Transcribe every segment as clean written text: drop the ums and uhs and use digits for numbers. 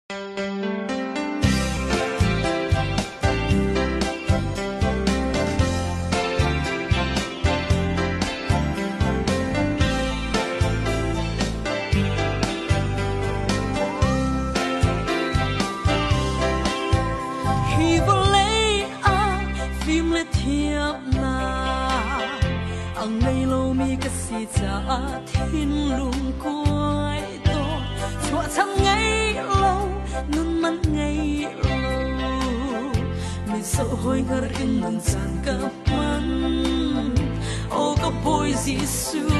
Hi vawlei ah fim le thiamnak a ngei lomi ka si caah thinlung kuai tawn. Chuahcam ngei lo, nun man ngei lo, mi zoh hawi hngar in nun caan ka hman. O ka Bawi Jesuh,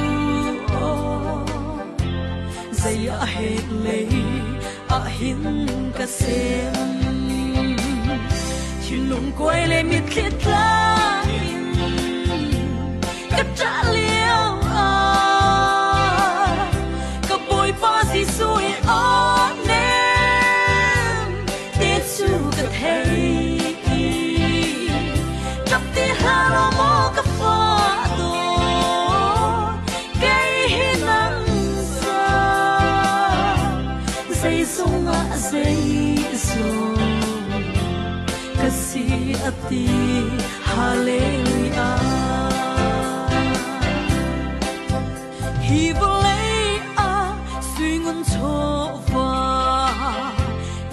zei ah het lei ah hin ka sem. Thinlung kuai le mitthli tla in ka ṭah lio ah ka Bawipa Jesuh i aw nem te cu ka thei. Ṭap ti hlah law maw ka fa dawt, kei hi nang sa zeizong ah zeizong ka si a ti. Hallelujah. Hi vawlei ah sui ngun chawva,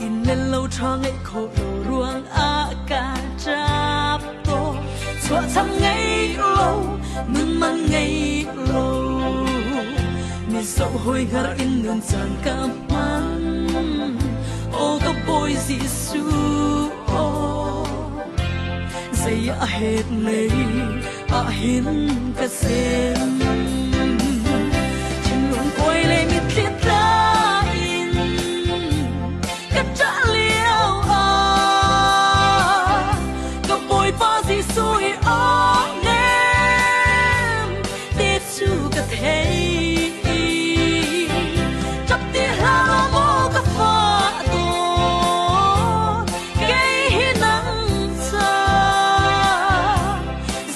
inn le lo ṭha ngeih khawh lo ruang ah ka ṭap tawn. Chuahcam ngei lo, nun man ngei lo, mi zoh hawi hngar in nun caan ka hman. O ka Bawi Jesuh, zei ah het lei ah hin ka sem. Thinlung kuai le mitthli tla in ka ṭah lio ah ka Bawipa Jesuh i aw nem te cu ka thei. Ṭap ti hlah law maw ka fa dawt, kei hi nang ca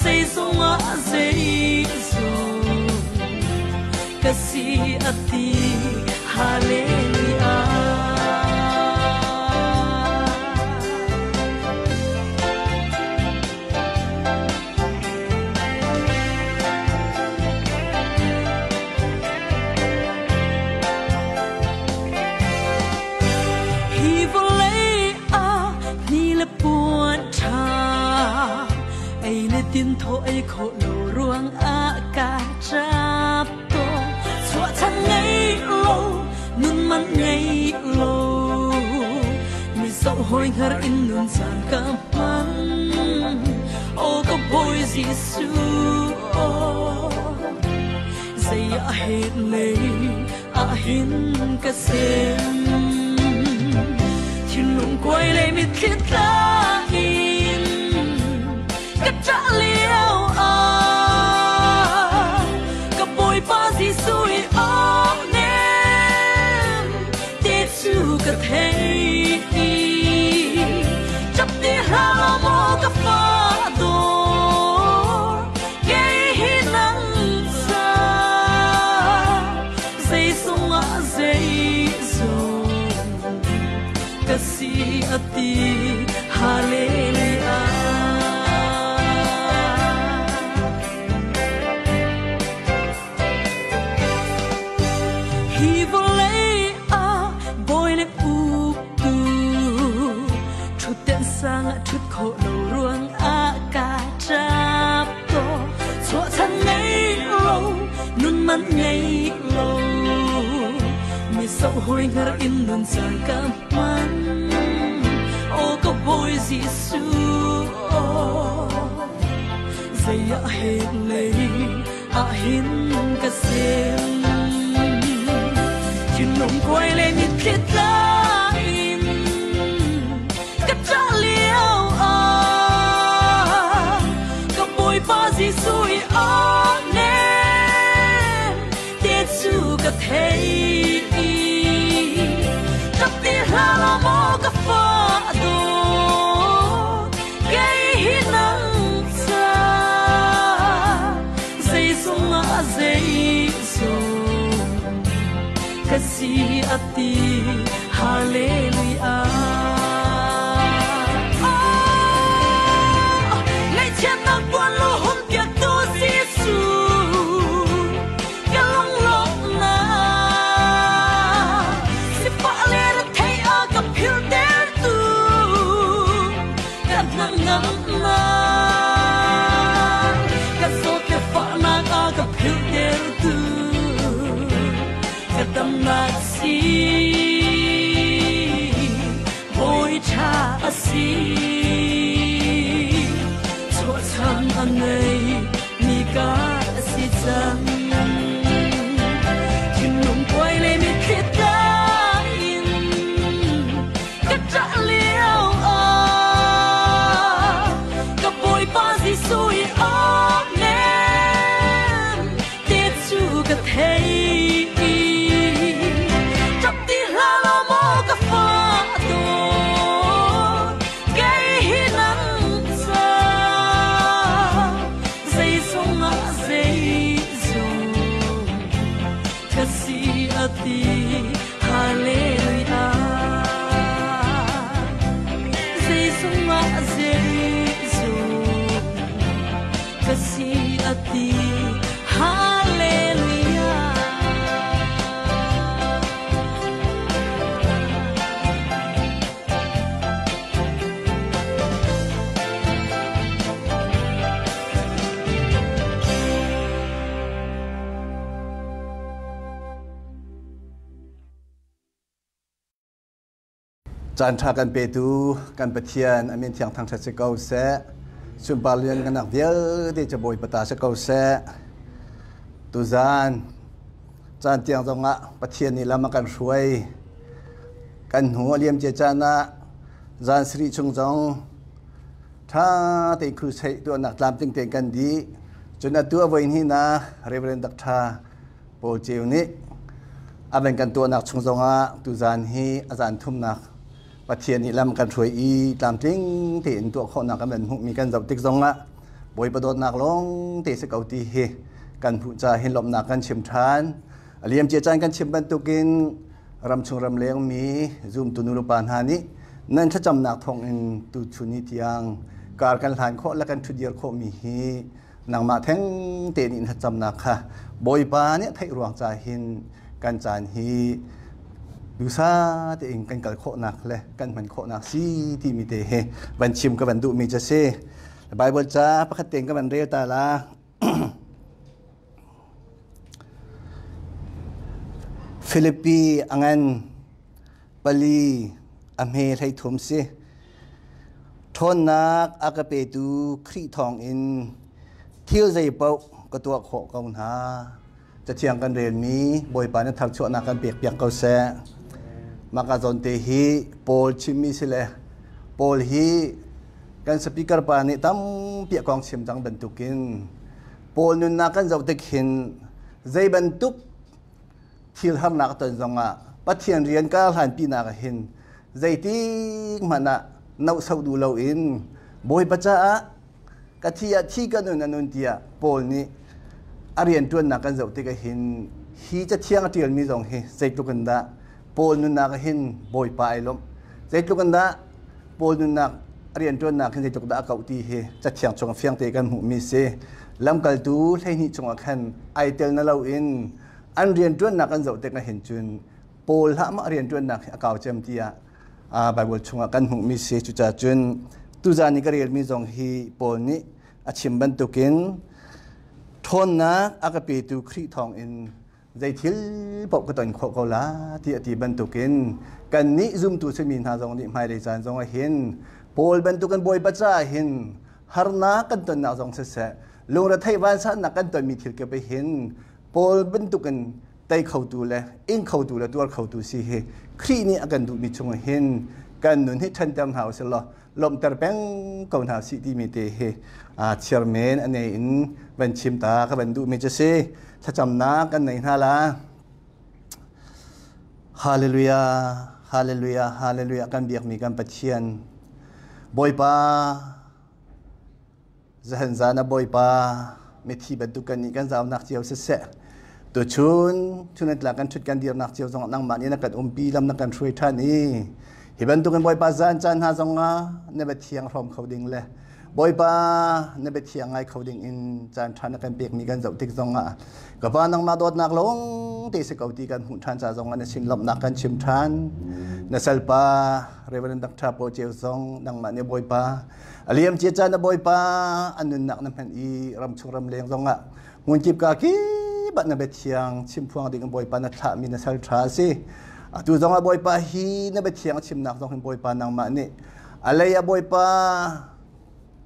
zeizong ah zeizong ka si a ti. Hallelujah. Hi vawlei ah ni le puan ṭha, ei le tin thaw ei khawh lo ruang ah ka ṭap tawn. Chuahchan ngei lo, nun man ngei lo, mi zoh hawi hngar in nun caan ka hman. O ka Bawi Jesuh, zei ah het lei ah hin ka sem. Thinlung kuai le mitthli tla in ka ṭah lio ah ka Bawipa Jesuh i aw nem te cu ka thei. Ṭap ti hlah law maw ka fa dawt, kei hi nang ca zeizong ah zeizong ka si a ti. Hallelujah. Hi vawlei ah bawi le uktu ṭhutden sang ah ṭhut khawh lo ruang ah ka ṭap tawn. Chuahchan ngei lo, nun man ngei lo, mi zoh hawi hngar in nun caan ka hman. O ka Bawi Jesuh, zei ah het lei ah hin ka sem. Thinlung kuai le mitthli tla in ka ṭah lio ah ka Bawipa Jesuh i aw nem te cu ka thei. Ṭap ti hlah law maw ka fa dawt, kei hi nang ca zeizong ah zeizong Ka si a ti. Hallelujah. Oh, ngaihchiatnak puan lo hum piaktu Jesuh, ka lunglawmhnak. Sifah le rethei a ka philhtertu, ka hnangamnak. Ka zawt le fahnak a ka philhtertu, ka damnak si. Bawi ṭha a si. Chuahchan a ngei mi ka si cang. Thinlung kuai le mitthli tla in ka ṭah lio ah ka Bawipa Jesuh i Amen ti cu ka thei. Ṭap ti hlah law maw ka fa dawt, kei hi nang ca zeizong ah zeizong ka si a ti. Hallelujah. Zeizong ah zeizong ka si a ti. Hallelujah. Caan ṭha kan petu kan Pathian a min thiang thangṭhat si ko seh. Sunpar lian kanak vialte cu Bawipa ta si ko seh. Tuzaan caan tiang zongah Pathian nih lam a kan hruai. Kan hnu a liam cia caan ah zan sarih chung zong ṭha tein crusade tuahnak tlamtling tein kan dih. Cun atu a voi hnihnak Reverend Dr. Paul Ceu nih a van kan tuahnak chung zongah tuzaan hi a zan thumnak Pathian nih lam kan hruai i tlamtling tein tuah khawhnak kan van hmuhmi kan zoh tik zongah Bawipa dawtnak lawng te si ko ti hi kan hmuh ca hin lawmhnak kan chim ṭhan. A liamcia caan kan chim bantukin ramchung ramleng mi zumtu nulepa hna nih nan thlacamnak thawngin tuchun ni tiang kar kan hlan khawh le kan ṭhutdir khawhmi hi nangmah theng te nih thlacamnak kha Bawipa nih a theih ruang ca hin kan caan hi dusa tein kan kal khawhnak le kan hman khawhnak si timi te hi van chim ka van duhmi cu si. Bible ca pakhat tein ka van rel ta la. Philippi a ngan pali a hme 33 si. Ṭhawnnak a ka petu Khrih thawngin thil zeipaoh ka tuah khawh ko hna. Cathiang kan relmi Bawipa nih tharchuahnak kan pekpiak ko seh. Mah ka zawn te hi Paul chimmi si le Paul hi kan speaker pa nih tampi a kong chim cang bantukin Paul nunnak kan zoh tik hin zei bantuk thil harnak a ton zongah Pathian rian ka hlanpinak ah hin zeitik hmanh ah nohsoh duh loin Bawipa caah ka thi ah thi ka nun a nun tiah Paul nih a rianṭuannak kan zoh tik ah hin hi cathiang a ṭialmi zong hi zeitluk in dah Paul nunnak ah hin Bawipa ai lawmh, zeitluk in dah Paul nunnak a rianṭuannak hin zeitluk dah a kauh ti hi cathiang chung fiang te kan hmuhmi si. Lamkaltu 12 chungah khan ai tel na loin an rianṭuannak kan zoh tik ah hin cun Paul hlah mah rianṭuannak hi a kau cem tiah Bible chungah kan hmuhmi si. Cucaah cun tuzaan i ka relmi zong hi Paul nih a chim bantukin ṭhawnnak a ka petu Khrih thawngin zei thil paoh ka ton khawh ko la ti a ti bantukin kannih zumtu simi hna zong nih hmailei caan zong ah hin Paul bantukin Bawipa caah hin harnak kan tonnak zong siseh, lungretheih vansannak kan tonmi thil kip hin Paul bantukin tei khotu le ing khotu le tuar khotu si hi Khrih nih a kan duhmi chung hin kan nun hi ṭhanter hna usih law lawmhter peng ko hna sih timi te hi chairman a nei in van chim ta ka van duhmi cu si. Thlacamnak kan nei hna la. Hallelujah, hallelujah, hallelujah. Kan biakmi kan Pathian Bawipa, Zahan zan ah Bawipa, mithi bantuk kan nih kan zaunak cio siseh. Tuchun chunatla kan ṭhut kan dirnak cio zongah nangmah nih na kan umpi lam na kan hruai ṭhan i hi bantukin Bawipa zan caan hna zongah na biathiang hrawm kho ding le Bawipa na biathiang ngai kho ding in caan ṭha na kan pekmi kan zoh tik zongah ka pa nangmah dawtnak lawng te si ko ti kan hmuh ṭhan ca zongah na sin lawmhnak kan chim ṭhan. Na salpa Reverend Dr. Paul Ceu zong nangmah nih Bawipa a liam cia caan na Bawipa an nunnak na hman i ramchung ramleng zongah Hmunkip ka kip ah na biathiang chimphuang ding in Bawipa na thlahmi na sal ṭha a si. Atu zong ah Bawipa hi na biathiang a chimnak zong hin Bawipa nangmah nih a lei ah Bawipa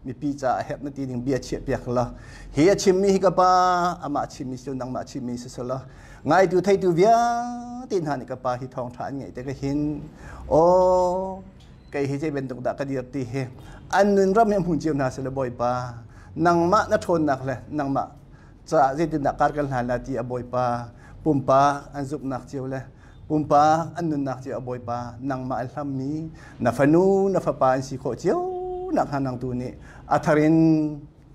mipi caah a herh na ti ding bia chiah piak la. Hi a chimmi hi ka pa amah chimmi si nangmah chimmi si sela ngaitu theitu vialte hna nih ka pa hi thawngṭha an ngeih te ka hin aw kei hi zei bantuk dah ka dir ti hi an nun ram hi hmun cio hna sila Bawipa nangmah na ṭhawnnak le nangmah caah zeitindah kar kan hlan la ti a Bawipa pumpak an zumhnak cio le pumpak an nunnak cio a Bawipa nangmah an hlammi na fanu na fapa an si khawh cio nak hnga nang tu nih a thar in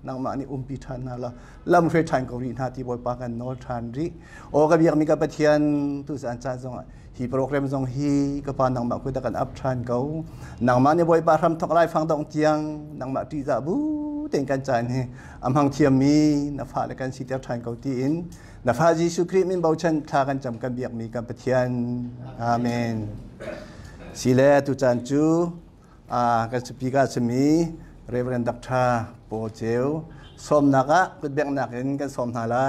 nangmah nih umpi ṭhan hna la lam hruai ṭhan ko rih hna ti Bawipa kan nawl ṭhan rih. Aw ka biakmi ka Pathian tu caan caan zongah hi program zong hi ka pa nangmah kut ah kan ap ṭhan ko. Nangmah nih Bawipa hram thok lai fang dong tiang nangmah ṭihzah bu tein kan caan hi a hmang thiammi na fale kan siter ṭhan ko tiin na fa Jesuh Khrih min bochan thla kan cam kan biakmi kan Pathian. Amen. Sile tu caan cu Kan speaker a simi Reverend Dr. Paul Ceu sawmnak ah kutbengnak in kan sawm hna la.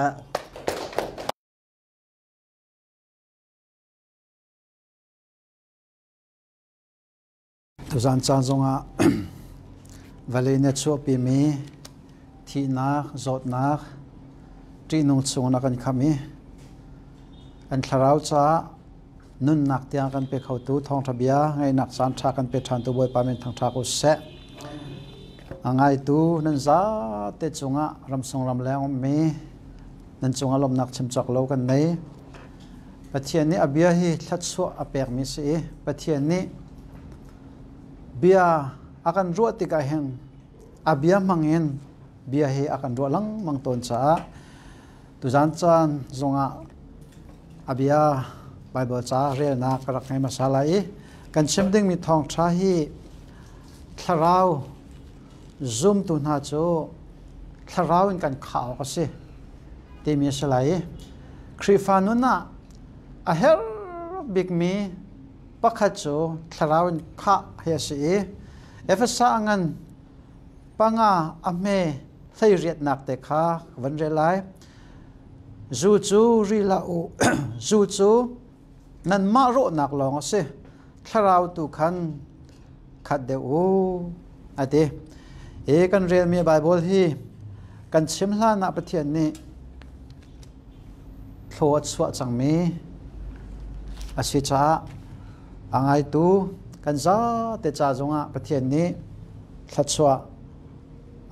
Tuzan caan zongah vawlei na chuahpimi thihnak, zawtnak, ṭihnung chung na kan kham i an thlarau caah Nunnak tiang kan pe khotu thawngṭha bia ngaihnak caan ṭha kan pe ṭhantu Bawipa min thangṭha ko seh. A ngaitu nan zate cungah ramsung ramleng ummi nan cungah lawmhnak chim cawk lo kan nei. Pathian nih a bia hi thluachuah a pekmi si i Pathian nih bia a kan ruah tikah hin a bia hmangin bia hi a kan ruah lengmang tawn caah Tuzan caan zongah a bia Baibal ca relnak ka rak ngei hmasa lai i kan chim dingmi thawngṭha hi thlarau zumtu hna cu thlarau in kan khah awk a si timi a si lai i Khrihfa nun ah a herh bikmi pakhat cu thlarau in khah hi a si i Efesa ngan panga a hme hleiriatnak te kha ka van rel lai. Zu cu ri hlah u. Zu cu nanmah rawhnak lawng a si. Thlarau tu khan khat deuh u a ti. Hi kan relmi Baibal hi kan chim hlan ah Pathian nih thlaw a chuah cangmi a si caah a ngaitu kan zate ca zongah Pathian nih thluachuah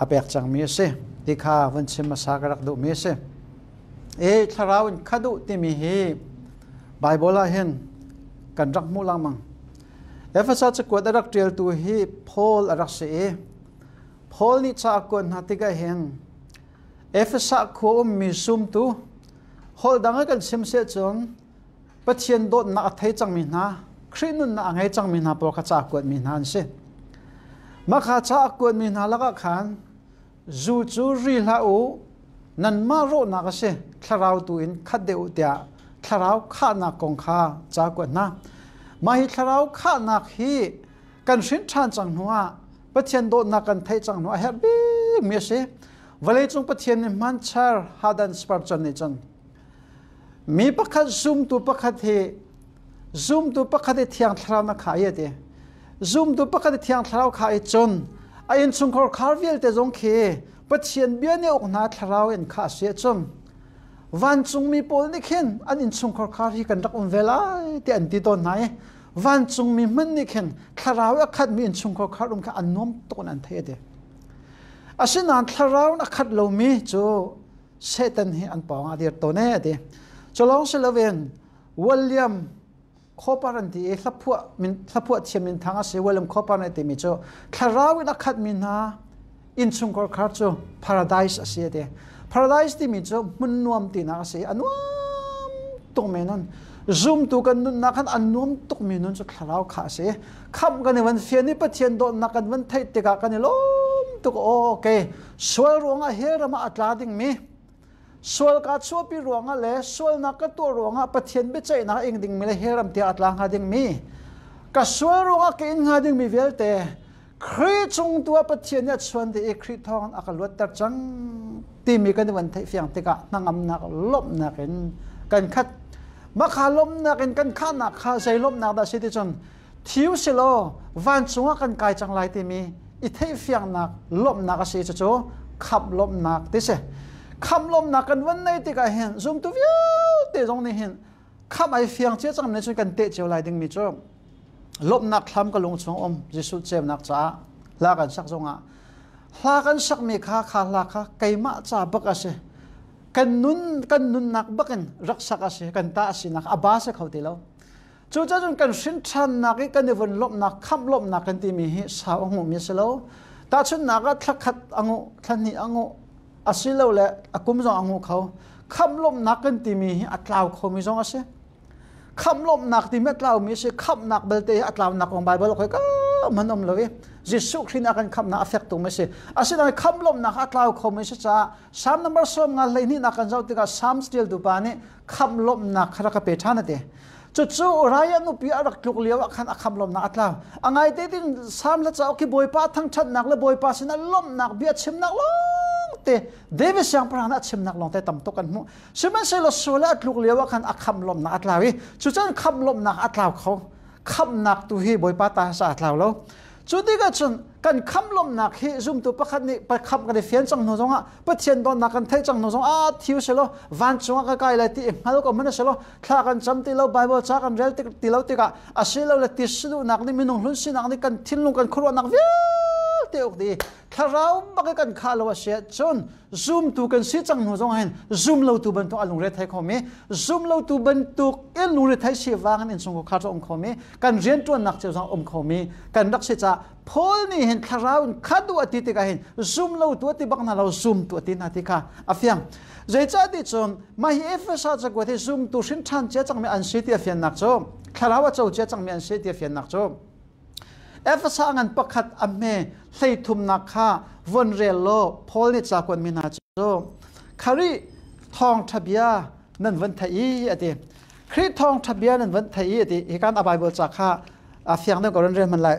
a pek cangmi a si ti kha vun chim hmasa ka rak duhmi a si. E thlarau in khat u timi hi Baibal ah hin kan rak hmuh lengmang. Efesa cakuat a rak ṭialtu hi Paul a rak si i Paul nih ca a kuat hna tikah hin Efesa khua ummi zumtu holh dang ah kan chim siah cun Pathian dawtnak a thei cangmi hna, Khrih nunnak a ngei cangmi hna pawl kha ca a kuatmi hna an si. Mah kha ca a kuatmi hna lakah khan zu cu ri hlah u, nanmah rawhnak a si, thlarau tu in khat deuh u tiah thlarau khahnak kong kha ca a kuat hna. Mah hi thlarau khahnak hi kan hrin ṭhan cang hnuah Pathian dawtnak kan theih cang hnuah a herh bikmi a si. Vawleicung Pathian nih hmanchar Hadan Spurgeon nih cun Mi pakhat zumtu pakhat hi zumtu pakhat hi thiang thlarau na kha i a ti. Zumtu pakhat hi thiang thlarau kha i cun a innchungkhar khar vialte zong khi Pathian bia nih uk hna thlarau in kha a si ahcun vancungmi pawl nih khin an innchungkhar khar hi kan rak um ve lai ti an ti tawn hna i vancungmi hmanh nih khin thlarau a khatmi innchungkhar khar um kha an nuam tuk in an thei a ti. Asinain thlarau in a khat lomi cu Satan hi an pawng ah dir tawn e a ti. Culawng si loin William Cooper an ti i hlaphuah min hlaphuah thiam min thang a si William Cooper nih timi cu thlarau in a khatmi hna innchungkhar khar cu paradise a si a ti. Paradise timi cu hmun nuam tinak a si. A nuam tuk mi nun zumtu kan nunnak khan an nuam tuk mi nun cu thlarau kha a si. Khamh kan i van fian i Pathian dawtnak kan van theih tikah kan i lawm tuk. Okay, sual ruangah hell ram ah a tla dingmi, sual ka chuahpi ruangah le sualnak ka tuah ruangah Pathian biaceihnak a ing dingmi le hell ram tiah a tla hnga dingmi, ka sual ruangah ka in hnga dingmi vialte Khrih chung tu ah Pathian nih a chuan dih i Khrih thawngin a ka luatter cang timi kan i van theih fiang tikah hnangamnak lawmhnak in kan khat. Mah kha lawmhnak in kan khahnak kha zei lawmhnak dah si ti cun thiu silaw vancung ah kan kai cang lai timi i theih fiangnak lawmhnak a si. Cucu khamh lawmhnak ti si. Khamh lawmhnak kan van nei tikah hin zumtu vialte zong nih hin khamh ai fiang cia cang nih cun kan teh cio lai dingmi cu lawmhnak thlam ka lung chung um. Jesuh ceunak caah hla kan sak zongah hla kan sakmi kha kha hla kha keimah ca bak a si, kan nun kan nunnak bakin rak sak a si, kan ta a sinak a ba se kho ti lo. Cu cun kan hrin ṭhannak i kan i vun lawmhnak, khamh lawmhnak kan timi hi sau a hmuhmi a si lo. Tahchunhnak ah thla khat a nguh, thla hnih a nguh, asilole a kum zong a nguh kho. Khamh lawmhnak kan timi hi a tlau khomi zong a si. Khamh lawmhnak timi a tlaumi a si. Khamhnak belte hi a tlaunak kong Baibal khoi ka man um lo i Jesuh Khrih nih a kan khamhnak a fek tuk mi a si. Asinain khamh lawmhnak a tlau khomi a si caah Psalm number 52 nak kan zoh tikah Psalm ṭialtu pa nih khamh lawmhnak kha rak ka pe ṭhan a ti. Cucu Uriah nupi a rak tluk lio ah khan a khamh lawmhnak a tlau. A ngaite tin Psalm hla cauk khi Bawipa thangṭhatnak le Bawipa sinah lawmhnak bia chimnak lawngte, David siangpahrang nih a chimnak lawngte tam tuk kan hmuh. Sihmanhsehlaw sual a tluk lio ah khan a khamh lawmhnak a tlau i cucun khamh lawmhnak a tlau kho. Khamhnak tu hi Bawipa ta sa a tlau lo. Cu tikah cun kan khamh lawmhnak hi zumtu pakhat nih khamh kan i fian cang hnu zongah, Pathian dawtnak kan theih cang hnu zong ah, thiu selaw vancung ah ka kai lai ti i hngal ko hmanh selaw, thla kan cam ti lo, Bible ca kan rel ti lo tikah, asilole tisiduhnak nih, minung hlun sinak nih kan thinlung kan khuaruahnak vialte uk dih, thlarau bak i kan khah lo a si ahcun, zumtu kan si cang hnu zong hin zum lotu bantuk a lungre thei khomi, zum lotu bantuk in lungre thei si wang in innchung khar um khomi, kan rianṭuannak cio zong um khomi kan rak si caah Paul nih hin thlarau in khat u a ti tikah hin zum lo tu a ti bak hna lo, zum tu a ti hna ti kha a fiang. Zeicah ti cun mah hi Efesa cakuat hi zumtu hrin ṭhan cia cangmi an si ti a fiannak cu, thlarau a co cia cangmi an si ti a fiannak cu, Efesa ngan pakhat a hme 33nak kha von rel law Paul nih ca kuatmi hna cu Khrih thawngṭha bia nan van theih i a ti. Khrih thawngṭha bia nan van theih i a ti. Hi kan a Bible ca kha a fiang deuh ko ran rel hman lai.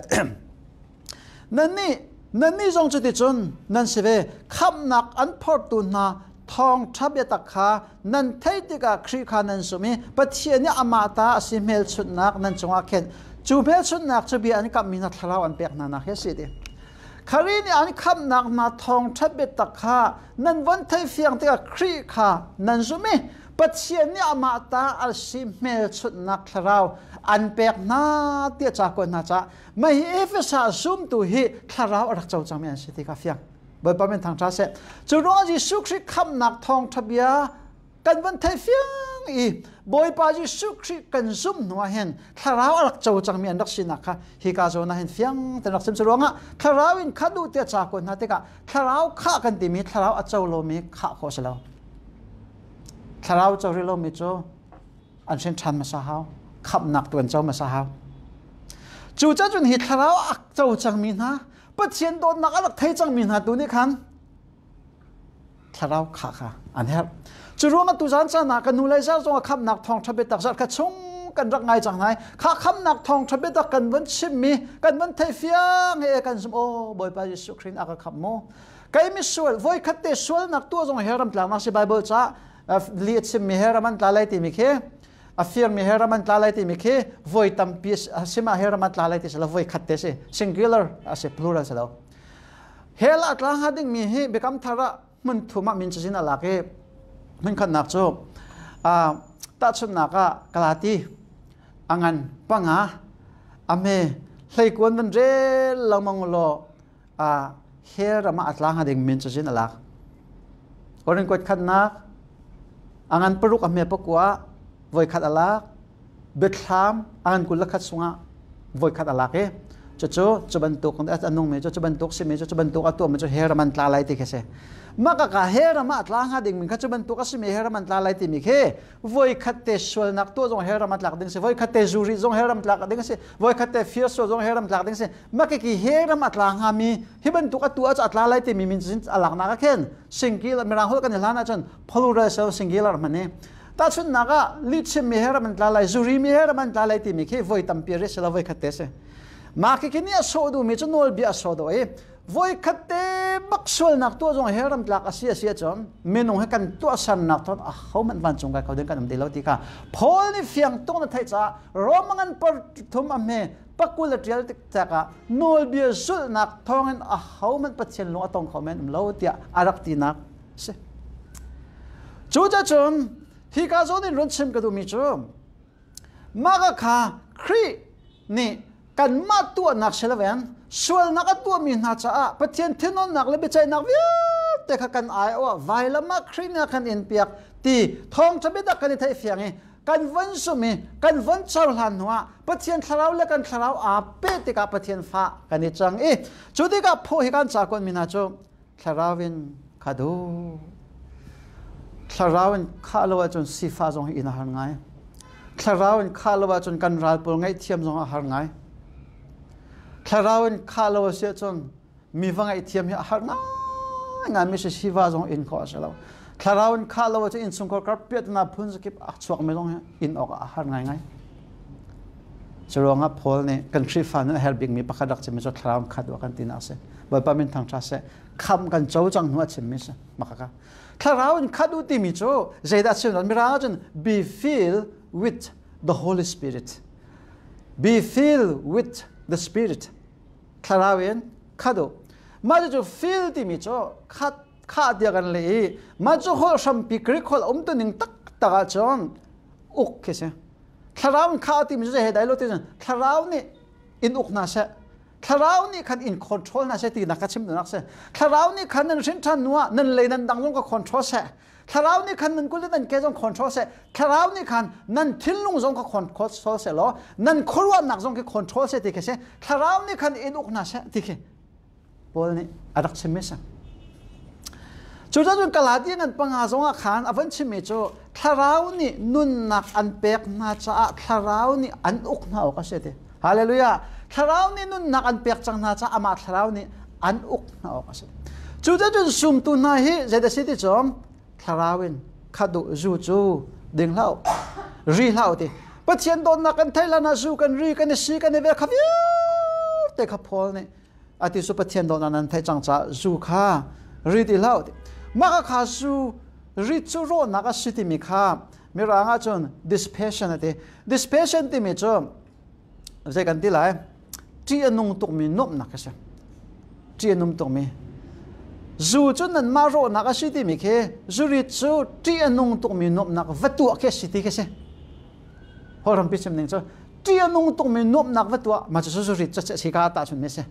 Nannih nannih zong cuticun nan si ve. Khamhnak an phortu hna thawngṭha biatak kha nan theih tikah Khrih kha nan zumh i Pathian nih amah ta a si hmelchunhnak nan cungah khenh. Cu hmelchunhnak cu bia an kamhmi hna thlarau an pek hna nak hi a si ti. Khrih nih an khamhnak hna thawngṭha biatak kha nan von theih fiang tikah Khrih kha nan zumh i Pathian nih amah ta a si hmelchunhnak thlarau an pek hna tiah ca kuat hna caah mah hi Efesa zumtu hi thlarau a rak co cangmi an si ti kha fiang. Bawipa min thangṭha seh. Cu ruangah Jesuh Khrih khamhnak thawngṭha bia kan van theih fiang i Bawipa Jesuh Khrih kan zumh hnu ah hin thlarau a rak co cangmi an rak sinak kha hika zawn ah hin fiang ten rak sim. Cu ruangah thlarau in khat u tiah ca kuat hna tikah thlarau khah kan timi thlarau a co lomi khah khawh si lo. Thlarau co rih lomi cu an hrin ṭhan hmasa hau, khamhnak tu an co hmasa hau. Cu cun hi thlarau a co cangmi hna, Pathian dawtnak a rak thei cangmi hna tu nih khan thlarau kha kha an herh. Cu ruangah tuzan caan ah kan nu le zar zong a khamnak thawngṭha biatak zarh kha chung kan rak ngai cang nai. Kha khamnak thawngṭha biatak kan van chimmi, kan van thei fiang he kan zum, oh Bawipa Jesuh Khrih a ka khamh mu. Kei misual voikhat te sualnak tuah zong he ram tlak si Bible ca li a chimmi he ram an tla lai timi khi, a firmi he ram an tla lai timi khi voi tampi sima he ram an tla lai ti si lo, voi khat te si, singular a si, plural si lo. Hell a tla hnga dingmi hi Biakam Thar ah hmun thum ah min cazin a lak i hmun khatnak cu, tahchunhnak ah Galati angan 5 ame 19 van rel lengmang law, hell ram ah a tla hnga ding min cazin a lak. Korin kuat khatnak angan 6 ame 9 voi khat a lak. Biathlam angan 21 sungah voi khat a lak i Cucu cu bantuk a nungmi cu, cu bantuk simi cu, cu bantuk a tuahmi cu hell ram an tla lai ti khi si. Mah ka hell ram ah tla hnga dingmi kha cu bantuk a simi hell ram an tla lai timi khi voikhat te sualnak tuah zong hell ram ah tlak ding si, voikhat te zuri zong hell ram tlak ding si, voikhat te fir sual zong hell ram tlak ding si. Mah khi hell ram a tla hngami hi bantuk a tuah cu a tla lai timi min cin a laknak ah khin singular mirang holh kan i hlan ahcun plural so singular hman i tahchunhnak ah lihchim mi he ram an tla lai, zuri mi he ram an tla lai timi khi voi tampi ri si lo, voi khat te si. Mah khi khi nih a sawh duhmi cu nawlbia a sawh dawh i voi khat te bak sualnak tuah zong he ram tlak a si a si ahcun minung he kan tuahsernak thawng a hohmanh vancung kai kho ding kan um ti lo ti kha Paul nih fiang tuk na theih caah Rome ngan par thum a hme pakul a ṭial tik cakah nawlbia zulhnak thawngin a hohmanh Pathian lung a tong kho men um lo tiah a rak tinak si. Cucacun hi ka zawn in run chim ka duhmi cu mah kha Khrih nih kanmah tuahnak si loin sualnak a tuahmi hna caah Pathian thinonnak le biaceihnak vialte kha kan aiawh vailam ah Khrih nih a kan inpiak ti thawngṭha biatak kan i theih fiang i kan von sum i kan von cohlan hnuah Pathian thlarau le kan thlarau aa peh tikah Pathian fa kan i cang i cu tikah phaw hi kan ca kuanmi hna cu thlarau in kha duh thlarau in khah lo ahcun sifa zong hi in a har ngai. Thlarau in khah lo ahcun kan ral pawl ngaihthiam zong a har ngai. Thlarau in khah lo a si ahcun mi va ngaihthiam hi a har ngai mi si siva zong in khawh a si lo. Thlarau in khah lo ahcun innchungkhar kar piatna phun zakip a chuak mi zong hi in awk a har ngai ngai. Curuangah Paul nih kan Khrihfa nun a herh bikmi pakhat rak chimmi cu thlarau in khat kan tinak a si. Bawipa min thangṭha seh. Khamh kan co cang hnu a chimmi si. Makaka. Thlarau in khat u timi cu zeidah chim Mirang ahcun be filled with the Holy Spirit. Be filled with the Spirit. Thlarau in khat u. Mah cu fill timi cu khat khah tiah kan leh i mah cu holh hrampi Greek holh um tuning taktak ahcun uk khi si. Thlarau in khah timi cu zei dai lo ti thlarau nih in uk hna seh. Thlarau nih khan in control hna seh ti nak ka chim nak seh. Thlarau nih khan nan hrin ṭhan hnu ah nan lei nan dang zong ka control seh. Thlarau nih khan nan kul nan ke zong control seh. Thlarau nih khan nan thinlung zong ka control seh law nan khuaruahnak zong khi control seh ti khi si. Thlarau nih khan in uk hna seh ti khi Paul nih a rak chimmi si. Cucun Galati ngan panga zongah khan a van chimmi cu thlarau nih nunnak an pek hna caah thlarau nih an uk hna awk a si ti. Hallelujah. Thlarau nih nunnak an pek cang hna caah amah thlarau nih an uk hna awk a si. Cucun sumtu hna hi zeidah si ti cu thlarau in khadu zu cu ding hlah ri hlah ti. Pathian dawtnak kan thei lan ah zu kan ri kan i si kan i vel kha vialte kha Paul nih ati cu Pathian dawtnak nan theih cang caah zu kha ri ti hlah mah kha zu rit cu rawhnak a si timi kha mirang ahcun dispassion a ti. Dispassion timi cu zei kan ti lai, ṭih a nung tukmi nuamhnak a si, ṭih a nung tukmi zu cu nanmah rawhnak a si timi khi zurit cu ṭih a nung tukmi nuamhnak va tuah khi a si ti khi si. Holrampi chim ning cu ṭih a nung tukmi nuamhnak va tuah mah cu zurit cu si ka tahchun mi si.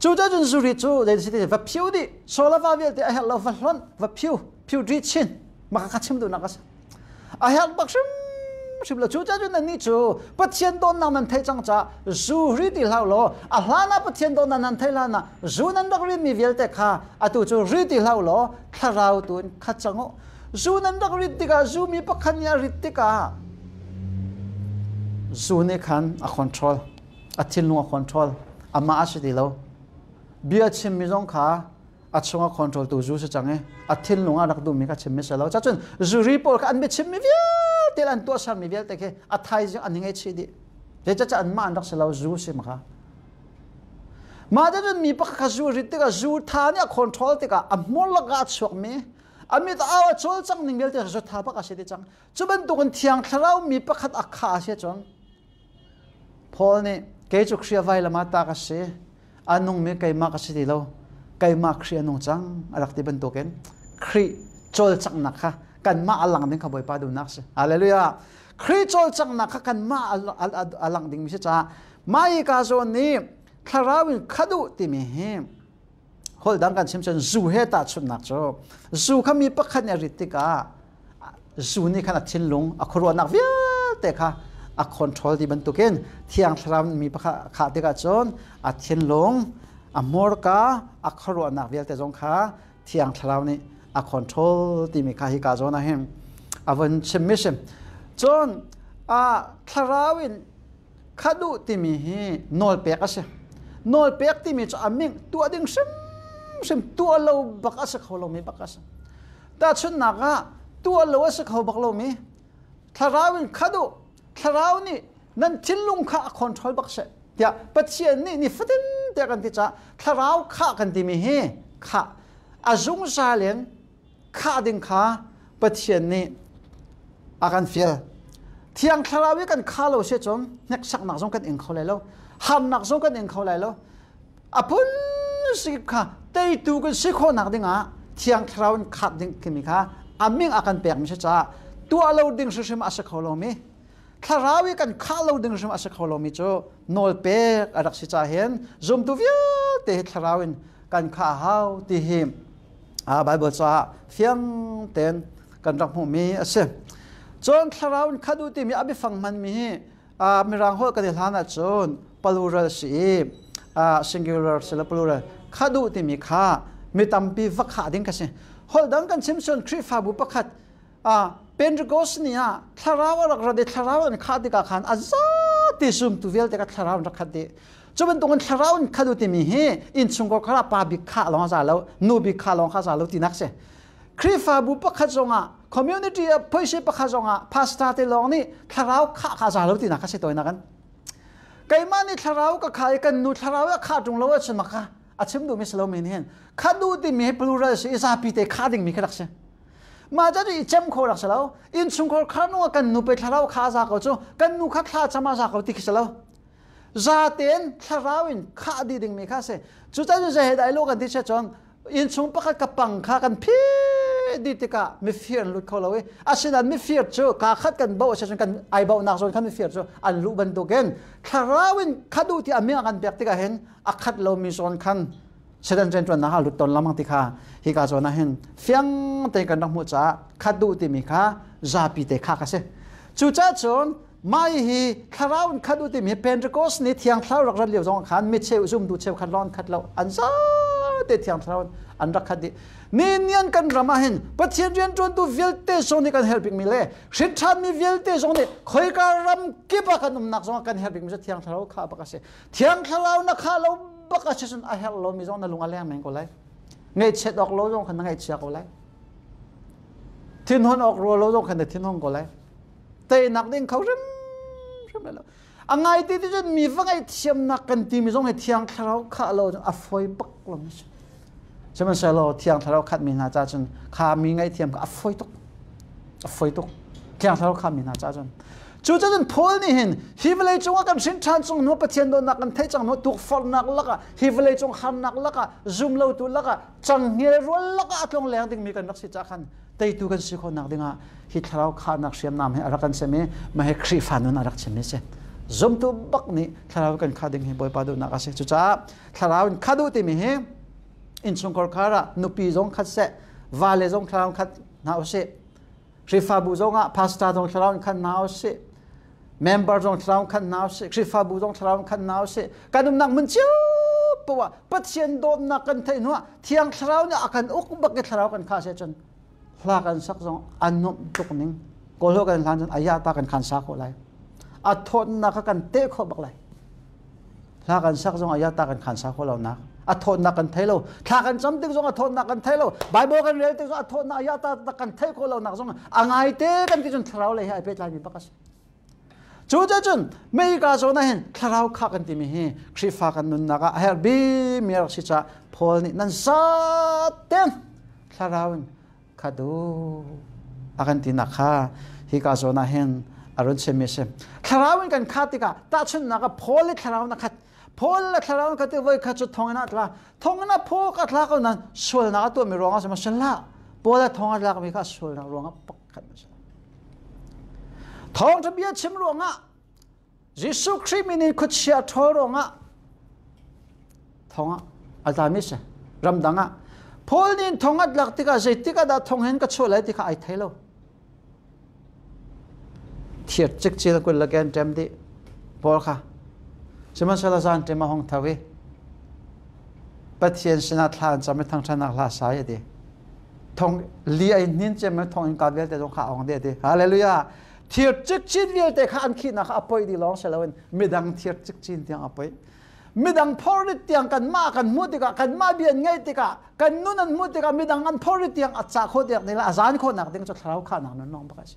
Cu cun zurit cu zei si ti va phiu dih sola va vialte a herh lo va hlonh va phiu phiu ri chin mah kha chim duhnak a si. A herh bak hrim hrim lo. Cu cun nannih cu Pathian dawtnak nan theih cang caah zu ri ti hlah law a hlan ah Pathian dawtnak nan theih hlan ah zu nan rak rinmi vialte kha atu cu ri ti hlah law thlarau tu in khat cang u. Zu nan rak rit tikah, zu mi pakhat nih a rit tikah zu nih khan a control, a thinlung a control, amah a si ti lo. Bia chimmi zong kha a chung a control tu zu si cang i a thinlung ah rak duhmi kha chimmi si lo. Cacun zuri pawl kha an biachimmi vialte an tuahsermi vialte khi a thaizing an i ngaihchih dih. Zeicahtiah anmah an rak si lo, zu si ma kha. Mah cun mi pakhat kha zu rit tikah zu tha nih a control tikah a hmur lakah a chuakmi a mit au a cawlcang ning vialte zu tha bak a si ti cang. Cu bantukin Thiang Thlarau mi pakhat a kha a si cun Paul nih kei cu Khrih vailam ah ta ka si, a nungmi keimah ka si ti lo, keimah Khrih a nung cang a rak ti bantukin Khrih cawlcanghnak kha kanmah a lang ding kha Bawipa duhnak si. Hallelujah. Khrih cawlcanghnak kha kanmah a lang dingmi si caah mah hi ka zawn nih thlarau in khat u timi hi holh dang kan chim cun zu he tahchunhnak cu zu kha mi pakhat nih a rit tikah zu nih khan a thinlung a khuaruahnak vialte kha A control ti bantukin Thiang Thlarau mi pakhat khah tikah cun a thinlung, a hmurka, a khuaruahnak vialte zong kha Thiang Thlarau nih a control timi kha hi ka zawn ah hin a vun chimmi si. Cun a thlarau in kha duh timi hi nawlpek a si. Nawlpek timi cu a ming tuah ding hrimhrim tuah lo bak a si kho lomi bak a si. Tahchunhnak ah tuah lo a si kho bak lomi thlarau in kha duh thlarau nih nan thinlung kha a control bak seh tiah Pathian nih nifatin te kan ti caah thlarau khah kan timi hi khah a zungzal in khah ding kha Pathian nih a kan fial. Thiang thlarau i kan kha lo si cun hneksaknak zong kan ing kho lai lo harnak zong kan ing kho lai lo a phun si kha teitu kan si khawhnak dingah thiang thlarau in khat ding timi kha a ming a kan pek mi si caah tuah lo ding hrimhrim a si kho lomi thlarau i kan khah lo ding hrim a si kho lomi cu nawl pek a rak si ca hin zumtu vialte hi thlarau in kan khah hau ti hi Bible caah fiang tein kan rak hmuhmi a si. Cun thlarau in khat u timi a biafang hmanmi hi Mirang holh kan i hlan ahcun plural si i singular si lo plural khat u timi kha mi tampi va khah ding kha si. Holh dang kan chim cun Khrihfabu pakhat Pentecost ni ah thlarau a rak rat i thlarau an khah tikah khan a zati zumtu vialte kha thlarau an rak khat dih. Cu bantukin thlarau in khat u timi hi innchungkhar kha pa bik khah lawng a za lo, nu bik khah lawng kha a za lo tinak si. Khrihfabu pakhat zongah community ah phoisi pakhat zongah pastor te lawng nih thlarau khah kha a za lo tinak kha si tawinak an. Keimah nih thlarau ka khah i kan nu thlarau a khah ṭung lo ahcun maka a chim duhmi si lo men hin khat duh timi hi plural si i zapi te khah dingmi kha rak si. Mah cu i cem kho rak si lo. Innchungkhar khar nung ah kan nu pe thlarau kha a za ko cu kan nu kha thla cam a za ko ti khi si lo. Zaten thlarau in khah dih dingmi kha si. Cucaah zei dai lo kan ti che cun innchung pakhat ka pang kha kan phi dih tikah mifir an lut kho lo i asinain mifir cu kaa khat kan bo a kan ai bonak zawn khan mifir cu an luh bantukin thlarau in khat u ti a min a kan pek tikah hin a khat lomi zawn khan Satan rianṭuannak ah lut tawn lengmang ti kha hika zawn ah hin fiang tein kan rak hmuh caah khat duh timi kha zapi te kha ka si. Cucaah cun mah hi thlarau in khat u timi Pentecost ni thiang thlarau rak rat lio zong khan mi cheu zumtu cheu khat lawng khat lo an zate thiang thlarau an rak khat dih. Ni nian kan ram ah hin Pathian rianṭuantu vialte zong nih kan herh bikmi le hrinṭhanmi vialte zong nih khoika ram kip ah kan umnak zong ah kan herh bikmi cu thiang thlarau kha bak a si. Thiang thlarau na khah lo bak a si cun a herh lomi zong na lung a leng men ko lai. Ngaihchiat awk lo zong khan na ngaihchia ko lai. Thinhun awk rua lo zong khan na thinhung ko lai. Teinak ding kho hrimhrim lo. A ngai ti ti cun mi va ngaihthiamnak kan timi zong hi thiang thlarau khah lo a fawi bak lo mi si. Sihmanhsehlaw thiang thlarau khatmi hna ca cun kha mi ngaihthiam kha a fawi tuk. A fawi tuk. Thiang thlarau khatmi hna ca cun. Cucun Paul nih hin hi vawlei cungah kan hrin ṭhan cung hnu Pathian dawtnak kan theih cang hnu tukforhnak lakah hi vawlei cung harnak lakah zumlotu lakah canghngia rual lakah a tlong leng dingmi kan rak si cah khan teitu kan si khawhnak dingah hi thlarau khahnak hriamnam hi a rak kan sem i mah hi Khrihfa nun a rak chimmi si. Zumtu bak nih thlarau kan khah ding hi Bawipa duhnak a si. Cucaah thlarau in khat u timi hi innchungkhar khar ah nupi zong khat seh vale zong thlarau khat hna usih Khrihfabu zong ah pastor zong thlarau in khat hna usih member zong thlarau khat hna usih Khrihfabu zong thlarau khat hna usih kan umnak hmun cio poah Pathian dawtnak kan theih hnuah thiang thlarau nih a kan uk bak i thlarau kan kha se cun hla kan sak zong a nuamh tuk ning kawlho kan hlan cun aya ta kan khan sa khawh lai a thawtnak kha kan teh khawh bak lai Hla kan sak zong aya ta kan khan sa kho lo nak. A thawtnak kan thei lo. Thla kan cam tik zong a thawtnak kan thei lo. Bible kan rel tik zong a thawtnak aya ta kan thei kho lo nak zong a ngai te kan ti cun thlarau lei he ai pehtlai mi bak a si. Cu cun mei ka zawn ah hin thlarau kha kan timi hi Khrihfa kan nunnak ah a herh bi mi rak si ca Paul nih nan zaten thlarau in khat u a kan tinak kha hika zawn ah hin a run chimmi a si. Thlarau in kan khat tikah tahchunhnak ah Paul le thlarau na khat. Paul le thlarau na khat tik voi khat cu thonginn ah tla. Thonginn ah Paul ka tla ko nan sualnak a tuahmi ruangah si ma si hlah. Paul a thong a tlakmi kha sualnak ruangah pakhat a si. Thawngṭha bia chim ruangah Jesuh Khrih min in khuachia ṭhawl ruangah thong ah a tlami si ramdang ah Paul nih thong a tlak tikah zeitik ah dah thong hin ka chuah lai ti kha ai thei lo. Thiat cikcin kul le ken ṭem dih pawl kha. Sihmanhsehlaw zan ṭem a hung tho i Pathian sinah thla an cam i thangṭhatnak hla sa i a ti. Thong li ai hnin cem i thong in ka vialte zong kha a ong dih a ti. Hallelujah! Thir cikcin vialte kha an khihnak kha a poih dih lawng si loin midang thir cikcin tiang a poih. Midang phorrit tiang kanmah kan hmuh tikah kanmah bia an ngaih tikah kan nun an hmuh tikah midang an phorrit tiang a cah khawh tiang ding le a zan khawhnak ding cu thlarau khahnak nun lawng bak a si.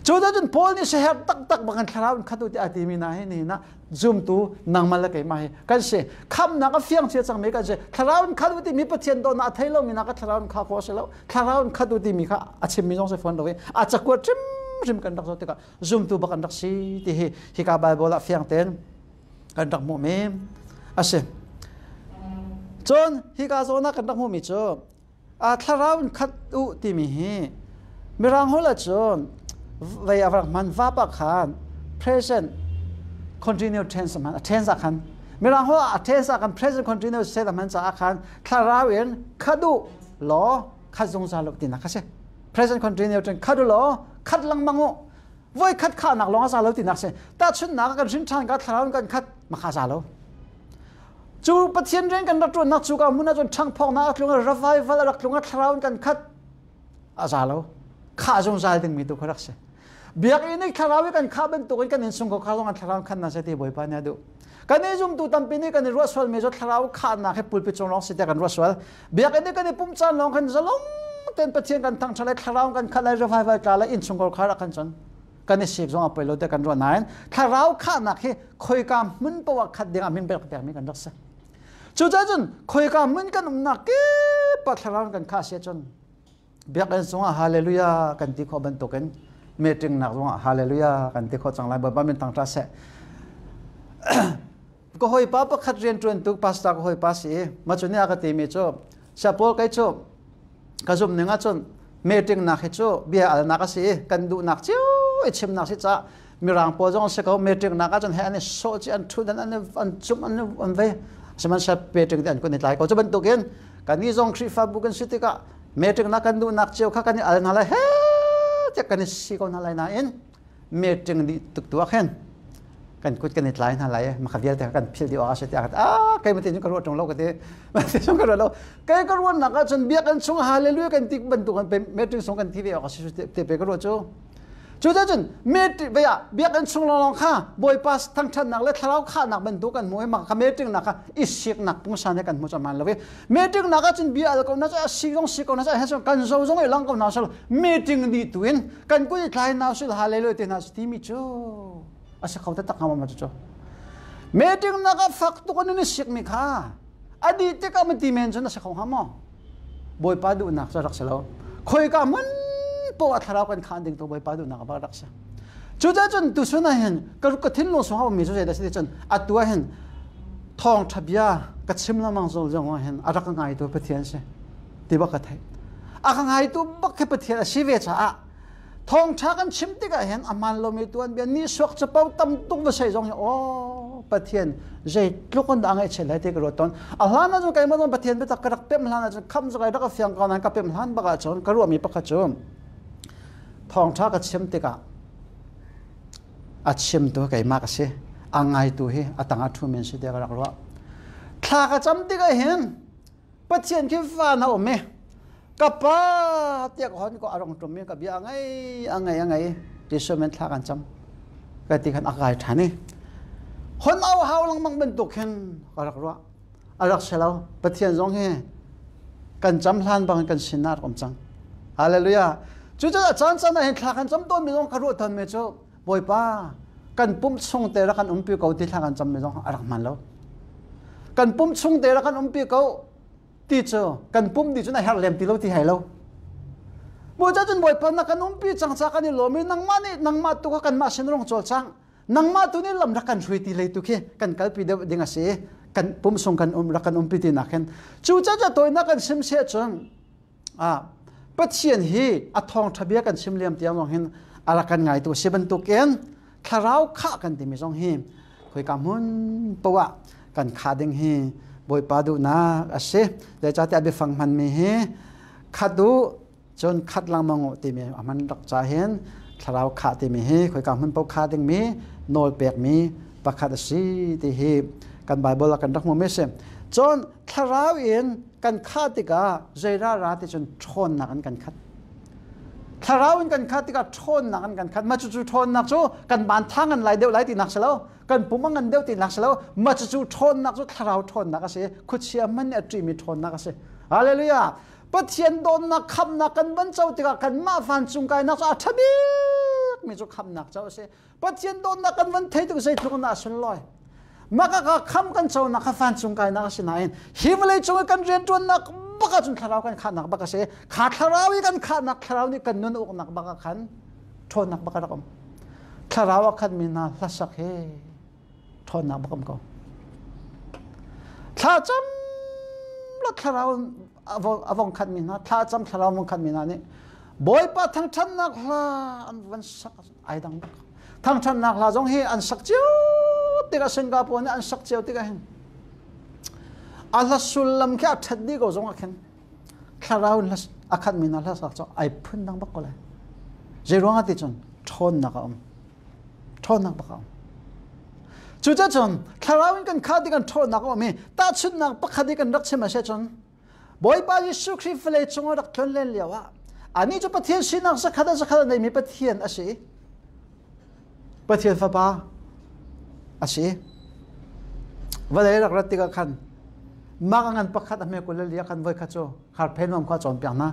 Cu cun Paul nih siaherh taktak bak in thlarau in khat u tiah a timi hna hi nihin ah zumtu nangmah le keimah hi kan si. Khamhnak a fiang cia cangmi kan si. Thlarau in khat u timi Pathian dawtnak a thei lomi hna kha thlarau in khah khawh a si lo. Thlarau in khat u timi kha a chimmi zong si fawn lo i a cakuat hrimhrim kan rak zoh tikah zumtu bak an rak si ti hi hika Bible ah fiang tein kan rak hmuhmi a si. Cun hika zawn ah kan rak hmuhmi cu a thlarau in khat u timi hi mirang holh ahcun vei a rak hman vapa khan present continuous tense hman a tense ah khan mirang holh a tense ah khan present continuous tense hman caah khan thlarau in khat u law khat zungzal u tinak kha si. Present continuous tense khat u law khat lengmang u, voi khat khahnak lawng a za lo tinak si. Tahchunhnak kan hrin ṭhan ka thlarau in kan khat ma kha za lo. Cu Pathian rian kan rak ṭuannak cu ka hmun ahcun ṭhangphawknak a tlung, revival a rak tlung, thlarau in kan khat a za lo. Khah zungzal dingmi tu kha rak si. Biakinn i thlarau i kan khah bantukin kan innchungkhar kha zong an thlarau in khat na se ti Bawipa nih a duh. Kan i zumtu tampi nih kan i ruah sualmi cu thlarau khahnak hi pulpit cung lawng si tiah kan ruah sual. Biakinn i kan i pumh caan lawng khan zalong tein Pathian kan thangṭhat lai, thlarau kan khat lai, revival tla lai, innchungkhar khar ah khan cun kan i sik zong a poi lo tiah kan ruah. Nain thlarau khahnak hi khoika hmun paoh ah khat ding ah min pek pekmi kan rak si. Cucaah cun khoika hmun kan umnak kip ah thlarau kan khah si ahcun biakinn zongah hallelujah kan ti khawh bantukin meeting nak zongah hallelujah kan ti khawh cang lai. Bawipa min thangṭhat seh. Ka hawipa pakhat rianṭuantu pastor ka hawipa si i ma cu nih a ka timi cu, Siapawl, kei cu ka zumh ning ahcun meeting nak hi cu bia alnak a si i kan duhnak cio i chimnak si caah mirang pawl zong si ko, meeting nak ahcun he an i sawh ci, an ṭhut, an an cumh, an an vei, sihmanhsehlaw meeting te an kun i tlai ko. Cu bantukin kan nih zong Khrihfabu kan si tikah meeting nak kan duhnak cio kha kan i al hna lai, he tiah kan i si ko hna lai, nain meeting dih tuk tu ah khin kan kut kan i tlai hna lai, maka vialte kan phil dih awk a si tiah. Ah, kei mate ka ruah ṭung lo ka ti, mate chung ka ruah lo. Kei ka ruahnak ah cun biakinn chung hallelujah kan ti bantuk kan meeting sung kan ti ve awk a si te pe ka ruah cu. Cuticun meeting biakinn chung lawnglawng kha Bawipa thangṭhatnak le thlarau khahnak bantuk kan hmu i mah kha meeting nak kha i siknak pungsan he kan hmu caman lo i meeting nak ahcun bia al ko na si zong si ko na kan zo zong i lang ko na sal meeting dih tu in kan kut i tlai na sul hallelujah te hna timi cu a si kho taktak hnga ma cu? Meeting nak ah fak tuk an i sikmi kha a dih tikah ma ti men cun a si kho hnga maw? Bawipa duhnak cu rak si lo. Khoika hmun poah thlarau kan khaan ding tu Bawipa duhnak a rak si. Cucaah cun tuchun ah hin ka thinlung sung a ummi cu zeidah si cun, atu ah hin thawngṭha bia ka chim lengmang zong zong ah hin a rak ka ngaitu Pathian si ti bak ka theih. A ka ngaitu bak khi Pathian a si ve caah thawngṭha kan chim tikah hin a hmaan lomi tuanbia nihsuak capo tam tuk va sei zong hi, aw Pathian zeitluk in dah a ngaihchiat lai ti ka ruat tawn. A hlan ahcun keimah zong Pathian biatak ka rak pemh hlan ahcun, khamh cu kai rak a fiang ko nain ka pemh hlan bak ahcun ka ruahmi pakhat cu, thawngṭha ka chim tikah a chimtu keimah ka si, a ngaitu hi a tang ah ṭhumi an si tiah ka rak ruah. Thla ka cam tikah hin Pathian khi van a um i ka pa tiah ka hon ko, a rong ṭum i ka bia a ngai, a ngai, a ngai ti men thla kan cam ka ti khan a kai ṭhan i hon au hau lengmang bantuk khin ka rak ruah. A rak si lo. Pathian zong hi kan cam hlan bang kan sin ah rak um cang. Hallelujah! Cucaah caan caan ah hin thla kan cam tawn mi zong ka ruah tawn mi cu, Bawipa kan pum chung te rak kan umpi ko ti thla kan cam mi zong a rak hman lo. Kan pum chung te rak kan umpi ko ti cu kan pum di cun a herh lem ti lo ti hai lo. Bawipa cun, Bawipa na kan umpi cang ca kan i lawm i nangmah nih, nangmah tu kha kanmah sin rong cawl cang, nangmah tu nih lam rak kan hrui ti lei tu khi kan kalpi deuh ding a si, kan pum sung kan um rak kan umpi ti nak hin. Cu ca tawinak kan sim se cun, a Pathian hi a thawngṭha bia kan chim liam tiang zong hin a rak kan ngaitu si bantukin thlarau khah kan timi zong hi khoika hmun poah kan khah ding hi Bawipa duhnak a si. Zeicahtiah biafang hmanmi hi khat u, cun khat lengmang u timi a hman rak ca hin. Thlarau khah timi hi khoika hmun paoh khah dingmi nawl pekmi pakhat a si ti hi kan Bible ah kan rak hmuhmi a si. Cun thlarau in kan khah tikah zei ra ti cun ṭhawnnak in kan khat. Thlarau in kan khat tikah ṭhawnnak in kan khat. Mah cucu ṭhawnnak cu kan ban tha ngan lai deuh lai tinak si lo. Kan pum a ngan deuh tinak si lo. Mah cucu ṭhawnnak cu thlarau ṭhawnnak a si. Khuachia hmanh nih a ṭihmi ṭhawnnak a si. Hallelujah! Pathian dawtnak khamnak kan van co tikah kanmah vancung kainak cu a ṭha bikmi cu khamnak co a si. Pathian dawtnak kan van thei tuk zeitluk in dah a sunlawi. Mah ka kham kan conak kha vancung kainak a si nain hi vawlei cung i kan rianṭuannak bak ahcun thlarau kan khahnak bak a si. Kha thlarau i kan khahnak thlarau nih kan nun uknak bak ah khan ṭhawnnak bak a rak um. Thlarau a khatmi hna hlasak hi ṭhawnnak bak um ko. Thlacam la thlarau a vong khatmi hna thlacam thlarau vong khatmi hna nih Bawipa thangṭhatnak hla an van sak ai dang bak. Thangṭhatnak hla zong hi an sak cio tikah Singapore nih an sak cio tikah hin a hla sullam khi a ṭhat dih ko zong ah khin thlarau in a khatmi hna hla sak cu ai phun dang bak ko lai. Zei ruangah ti cun ṭhawnnak a um. Ṭhawnnak bak a um. Cucacun thlarau in kan khah ti kan ṭhawnnak a um i tahchunhnak pakhat i kan rak chim a si cun Bawipa Jesuh Khrih vawlei cung a rak tlon len lio ah anih cu Pathian sinak zakhat a zakhat a neimi Pathian a si. Pathian fapa a si. Vawlei rak rat tikah khan mak a ngan pakhat a hme kul le li ah khan voi khat cu kharphen khua cawnpiak hna.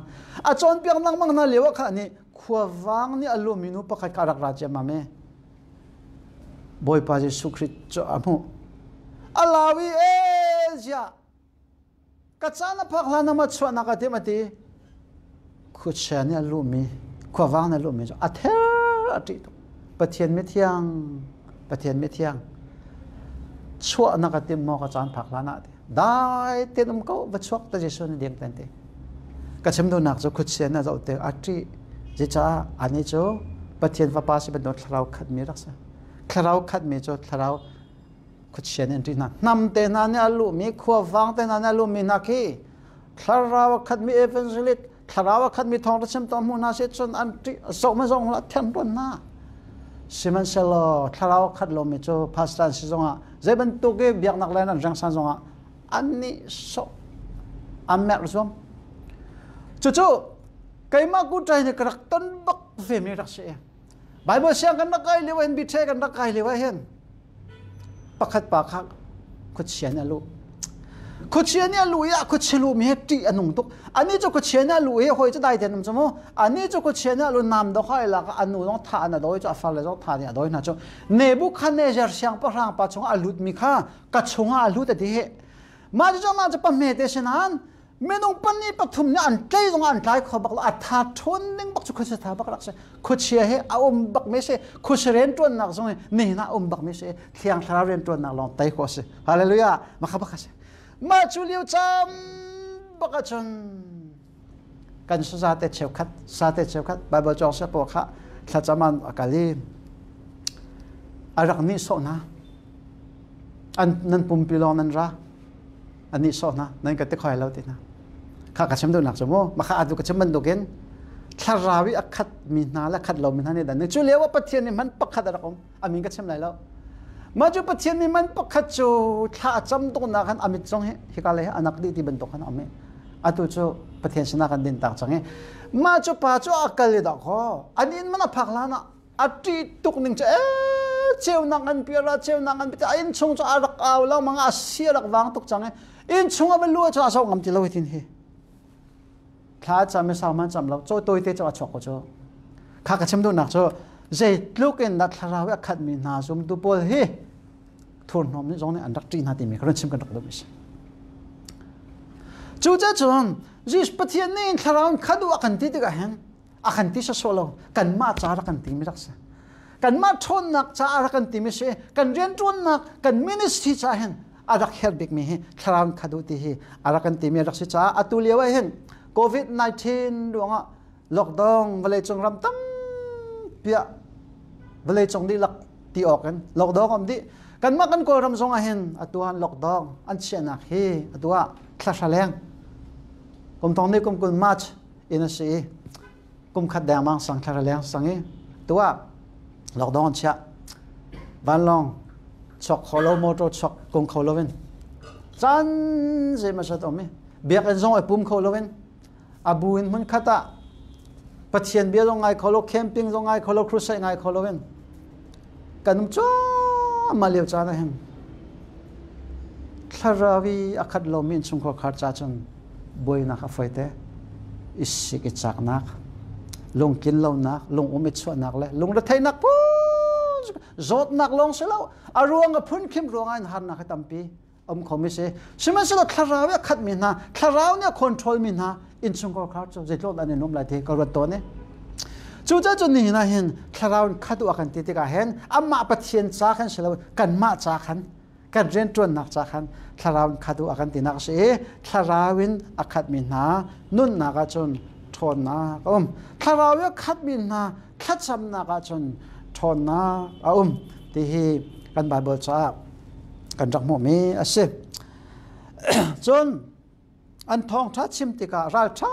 A cawnpiak lengmang hna lio ah khan anih khuavang nih a lumi nu pakhat kha a rak ra ciammam i Bawipa Jesuh Khrih cu a hmuh. A lau i e ziah ka caan a phak hlan ah chuahnak a tim a ti. Khuachia nih a luhmi khuavang nih a luhmi cu a ther a ṭih tuk. Pathian mithiang Pathian mithiang chuahnak a tim maw ka caan phak hlan ah ti. Dai tein um ko va chuak ta Jesuh nih ding ten ti. Ka chim duhnak cu khuachia nih a zoh tik a ṭih. Zeicah anih cu Pathian fapa si bantuk thlarau khatmi rak si. Thlarau khatmi cu thlarau khuachia nih an ṭih hna. Hnam te hna nih a luhmi, khuavang te hna nih a luhmi hna khi thlarau a khatmi evangelist, thlarau a khatmi thawngṭha chimtu hmuh hna si cun an ṭih zoh ma zong hlah thiam tawn hna. Sihmanhsehlaw thlarau a khat lomi cu pastor an si zongah zei bantuk i biaknak le an rengsan zongah an nih sawh an merh zuam. Cucu keimah kuṭai nih ka rak ton bak vemi rak si. Bible siang kan rak kai lio hin biṭhe kan rak kai lio ah hin pakhat pa kha khuachia nih a luh. Khuachia nih a luh i a khuachia luhmi hi ṭih a nung tuk. Anih cu khuachia nih a luh i hawi cu dai tein um cu mu. Anih cu khuachia nih a luh nam do kha ai lak a nu zong thah an a dawi cu a farle zong thah nih a dawi hna cu. Nebuchadnezzar siangpahrang pa chungah a lutmi kha ka chungah a lut a ti hi. Mah cu mah cu pahme te si nain minung pahnih pathum nih an tlei zong an tlai kho bak lo a tha ṭhawn ding bak cu khuachia tha bak rak si khuachia hi a um bak mi si khuachia rianṭuannak zong hi nihin ah um bak mi si thiang thlarau rianṭuannak lawng tei khawh si hallelujah makha bak si mah cu lio cam bak ahcun kan sazate cheukhat sate cheukhat bible cawng se paw kha thlacam an a kal i a rak nih sawh hna an nan pumpi lawng nan ra an nih sawh hna nan ka ti khoi lo ti hna kha ka chim duhnak cu mu makha atu ka chim bantukin thlarau i a khat mi hna le khat lo mi hna nih dan cu lio ah Pathian nih man pakhat a rak um a min ka chim lai lo mah cu Pathian nih man pakhat cu thla a cam tuk nak khan amit zong hi hika lei anak dih ti bantuk khan a um i atu cu Pathian sinah kan din tak cang i mah cu pa cu a kal i dah kho an inn man a phak hlan ah a ṭih tuk ning cu ee ceunak an piar ah ceunak an piar inn chung cu a rak au lo mang a si a rak vang tuk cang i inn chung a va lu cu a sok ngam ti lo hitin hi thla cam i sau man cam lo caw tawi te cu a chuak ko cu kha ka chim duhnak cu zeitluk in dah thlarau i a khatmi hna zumtu pawl hi thurhnawm nih zong nih an rak ṭih hna timi ka run chim kan rak duh mi si cucacun Jesus Pathian nih thlarau in khat u a kan ti tikah hin a kan ti sawsawh lo kanmah ca rak kan timi rak si kanmah ṭhawnnak caah rak kan timi si kan rianṭuannak kan ministry caah hin a rak herh bikmi hi thlarau in khat u ti hi a rak kan timi rak si caah atu lio ah hin COVID-19 ruangah lockdown vawleicung ram tampi ah vawleicung dihlak ti awk in lockdown um dih kanmah kan Kawlram zong ah hin atu ah lockdown an chiahnak hi atu ah thla hra leng kum thong ni kum kul March in a si i kum khat dengmang sang thla leng sang i tu Tu ah lockdown an chiah. Vanlawng chok kho lo, motor chok kung kho lo in. Caan zei sat um i biakinn zong ai pum kho lo in abu in hmun khat ah Pathian bia zong ngai kho lo, camping zong ngai kho lo, crusade ngai kho lo in kan um cuahmah lio caan ah hin thlarau i a khat lomi innchungkhar khar ca cun buainak a foi te i sik i caknak lungkin lonak lungum i chuahnak le lungretheihnak phun zawtnak lawng si lo a ruang a phun khim ruangah in harnak hi tampi um kho mi si sihmanhsehlaw thlarau i a khat mi hna thlarau nih a control mi hna innchungkhar khar cu zeitluk an in um lai ti ka ruat tawn i cucaah cun nihin ah hin thlarau in khat u a kan ti tikah hin amah Pathian ca khan si lo kanmah ca khan kan rianṭuannak ca khan thlarau in khat u a kan tinak a si i thlarau in a khatmi hna nunnak ah cun ṭhawnnak a um thlarau i a khatmi hna thlacamnak ah cun ṭhawnnak a um ti hi kan Baibal caah kan rak hmuhmi a si. Cun an thawngṭha chim tikah ralṭha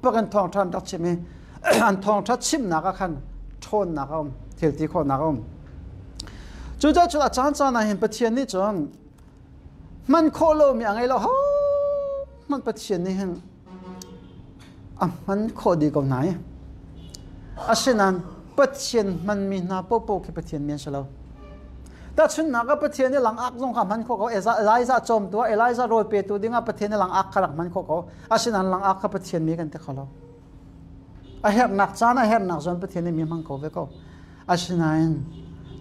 bak in thawngṭha an rak chim i an thawngṭha chimnak ah khan ṭhawnnak a um, thil ti khawhnak a um. Cucaah cun a caan caan ah hin Pathian nih cun hman khawh lomi a ngei lo ho hmanh Pathian nih hin a hman khawh dih ko hna i asinain Pathian hmanmi hna paohpaoh khi Pathian mi an si lo. Tahchunhnak ah Pathian nih langak zong kha hman khawh ko. Elijah cawmtu ah Elijah rawl petu dingah Pathian nih langak kha rak hman khawh ko. Asinain langak kha Pathian mi kan ti kho lo. A herhnak caan a herhnak zawn Pathian nih mi hmang ko ve ko. Asinain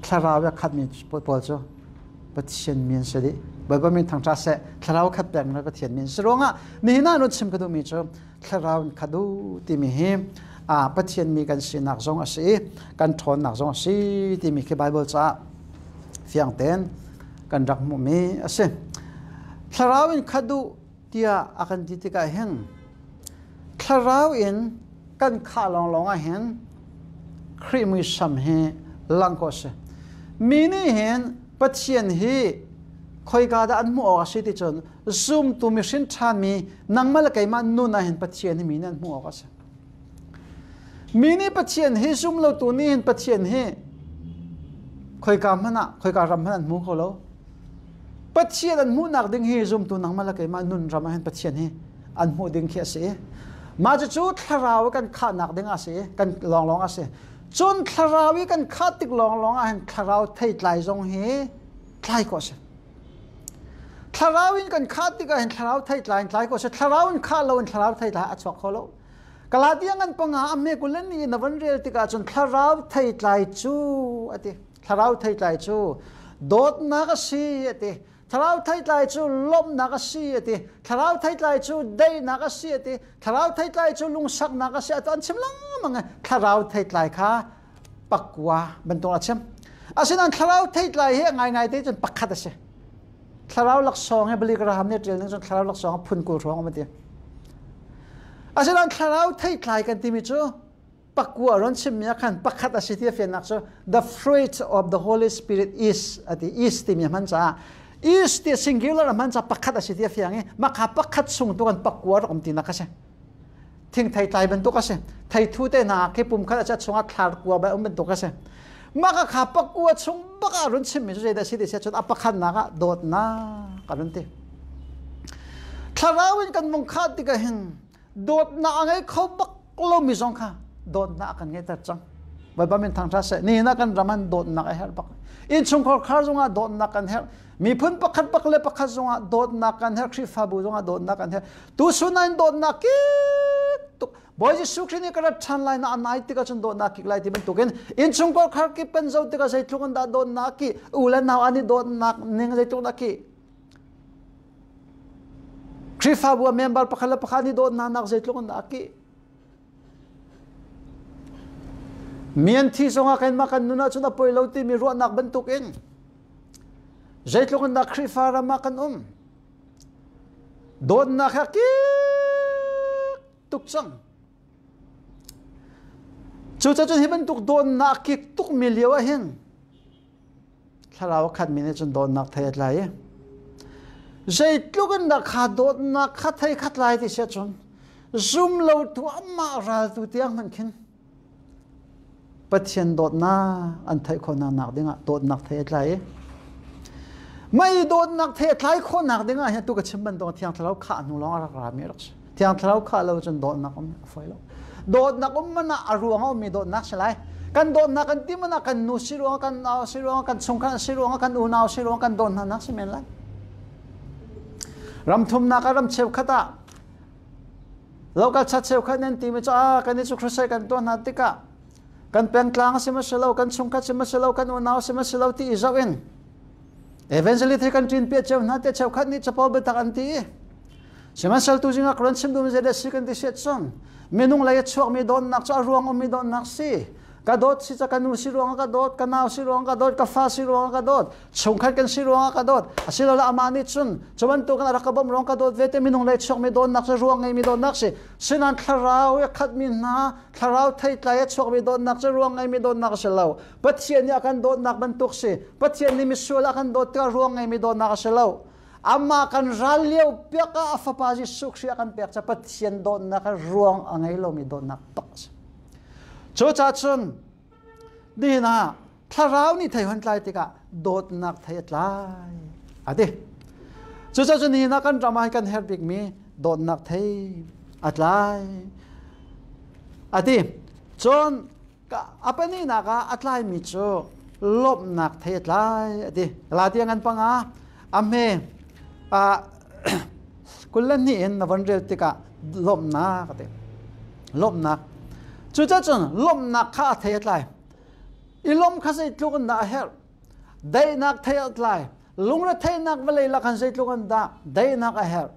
thlarau a khatmi pawl cu Pathian mi an si dih. Bawipa min thangṭhat seh. Thlarau khat pek mi Pathian min si ruangah nihin ah nun chim ka duhmi cu thlarau in khat u timi hi Pathian mi kan sinak zong a si i kan ṭhawnnak zong a si timi khi Bible caah fiang tein kan rak hmuhmi a si. Thlarau in khat u tiah a kan ti tikah hin thlarau in kan khah lawnglawng ah hin Khrih muisam hi lang ko si. Mi nih hin Pathian hi khoika dah an hmuh awk a si ti cun zumtu mihrin ṭhanmi nangmah le keimah nun ah hin Pathian hi mi nih an hmuh awk a si. Mi nih Pathian hi zum lotu nih hin Pathian hi khoika hmanh ah khoika ram hmanh an hmu kho lo. Pathian an hmuhnak ding hi zumtu nangmah le keimah nun ram ah hin Pathian hi an hmuh ding khi a si. Mah cucu thlarau kan khahnak ding a si, kan lawnglawng a si. Cun thlarau i kan khah tik lawnglawng ah hin thlarau theitlai zong hi tlai khawh a si. Thlarau in kan khah tik ah hin thlarau theitlai in tlai khawh a si. Thlarau in khah lo in thlarau theitlai a chuak kho lo. Galatia ngan panga a hme kul ni na van rel tikah cun thlarau theitlai cu a ti. Thlarau theitlai cu dawtnak a si a ti. Thlarau theitlai cu lawmhnak a si a ti. Thlarau theitlai cu daihnak a si a ti. Thlarau theitlai cu lungsaknak a si a ti. An chim lengmang. Thlarau theitlai kha pakua bantuk a chim. Asinain thlarau theitlai hi ngaingai te cun pakhat a si. Thlarau laksawng he Billy Graham nih ṭial ning cun thlarau laksawng phun 20 hrawng a ti. Asinain thlarau theitlai kan timi cu pakua ron chimmi ah khan pakhat a si ti a fiannak cu the fruit of the Holy Spirit is ati is timi a hman caah is ti singular a hman caah pakhat a si ti a fiang i makha pakhat chung tu kan pakua rak um tinak a si thingthei tlai bantuk a si theithu te hna khi pum khat a chungah thlar kua bai um bantuk a si maka kha pakua chung bak ah run chimmi cu zeidah si ti sia cun a pakhatnak ah dawtnak a run ti thlarau in kan mung khat tikah hin dawtnak a ngei kho bak lomi zong kha dawtnak a kan ngeiter cang Bawipa min thangṭhat seh nihin ah kan ram an dawtnak a herh bak innchungkhar khar zongah dawtnak kan herh miphun pakhat bak le pakhat zongah dawtnak kan herh Khrihfabu zongah dawtnak kan herh tusun ah in dawtnak kik tuk Bawi Jesuh Khrih nih ka rat ṭhan lai na nai tikah cun dawtnak kik lai ti bantukin innchungkhar khar kip kan zo tikah zeitluk in dah dawtnak ki u le nau an i dawtnak ning zeitluk dah ki Khrihfabu a member pakhat le pakhat nih dawtnak nak zeitluk in dah a kih? Mi an thi zongah keimah kan nun ahcun a poi lo timi ruahnak bantukin zeitluk in dah Khrihfa ram ah kan um? Dawtnak he kik tuk cang. Cucaah hi bantuk dawtnak kik tuk mi lio ah hin Thlarau a khatmi nih cun dawtnak thei a tlai i zeitluk in dah kha dawtnak kha thei kha tlai ti si ahcun zum lo tu amah raltu tiang hmanh khin Pathian dawtnak an theih khawhnak nak dingah dawtnak thei a tlai i mei dawtnak thei a tlai khawhnak dingah hin tu ka chim bantuk Thiang Thlarau khah hnu lawng a rak rami rak si. Thiang Thlarau khah lo cun dawtnak um a fawi lo. Dawtnak um man ah a ruang a ummi dawtnak si lai. Kan dawtnak kan ti man ah kan nu si ruang, kan nau si ruang, kan chungkhar si ruang, kan unau si ruang, kan dawt hna nak si men lai. Ram thumnak ah ram cheukhat ah local chat cheukhat nan ti mi cu ah kan i cu crusade kan tuah hna tikah kan pengtlang si ma si lo, kan chungkhat si ma si lo, kan unau si ma si lo ti i zoh in evangelist hi kan ṭin piah cio hna te cheukhat nih capo biatak an ti i sihmanhsehlaw tu zingah ka ron chim duhmi zeidah si kan ti siah cun minung lei a chuakmi dawtnak cu a ruang ummi dawtnak si. Ka dawt si ca ka nu si ruangah ka dawt, ka nau si ruangah ka dawt, ka fa si ruangah ka dawt, chungkhat kan si ruangah ka dawt. Asilole amah nih cun cu bantuk in a rak ka bawmh ruang ka dawt ve te. Minung lei chuakmi dawtnak cu ruang ngeimi dawtnak si. Sinan thlarau i a khatmi hna, thlarau theitlai a chuakmi dawtnak cu ruang ngeimi dawtnak a si lo. Pathian nih a kan dawtnak bantuk si. Pathian nih misual a kan dawt tikah ruang ngeimi dawtnak a si lo. Amah kan ral lio piak ah a fapa Jesuh Khrih a kan pek ca Pathian dawtnak a ruang a ngei lomi dawtnak tak a si. Cucaah cun nihin ah thlarau nih thei hon tlai tikah dawtnak thei a tlai a ti. Cucaah cun nihin ah kan ram ah kan herh bikmi dawtnak thei a tlai a ti. Cun a pahnihnak ah a tlaimi cu lawmhnak thei a tlai a ti. Galatia ngan panga a hme 22 in na von rel tikah lawmhnak a ti. Lawmhnak. Cucaah cun lawmhnak kha a thei a tlai. I lawmh kha zeitluk in dah a herh? Daihnak thei a tlai. Lungretheihnak vawlei lak han zeitluk in dah daihnak a herh?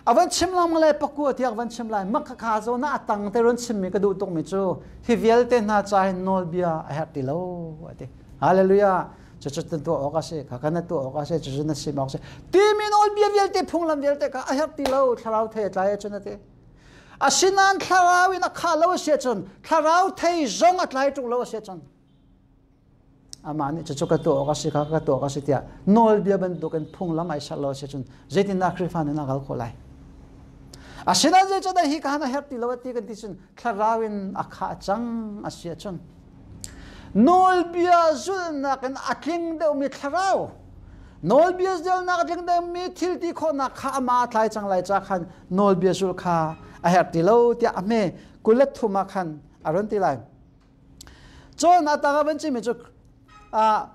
A van chim lang le pakua tiah van chim lai. Mak kha zo na atang te ron chimmi ka duh tukmi cu hi vialte hna ca hin nawlbia a herh ti lo a ti. Hallelujah. Cucu na tuah awk a si, kha kha na tuah awk a si, cucu na sim awk a si. Timi nawlbia vialte phunglam vialte kha a herh ti lo. Thlarau thei a tlai ahcun a ti. Asinain thlarau in a khah lo a si ahcun thlarau thei zong a tlai ṭung lo a si ahcun amah nih cucu ka tuah awk a si, kha ka tuah awk a si tiah nawlbia bantukin phunglam ai ser lo a si ahcun zeitindah Khrihfa nih na kal khawh lai? Asinain zeicahdah hi ka han a herh ti lo a ti kan ti cun thlarau in a khah cang a si ahcun nawlbia zulhnak in a tling deuhmi thlarau, nawlbia zulhnak a tling deuhmi thil ti khawhnak kha amah a tlai cang lai ca khan nawlbia zulh kha a herh ti lo tiah a hme 23 ah khan a run ti lai. Cun a tang ah van chimmi cu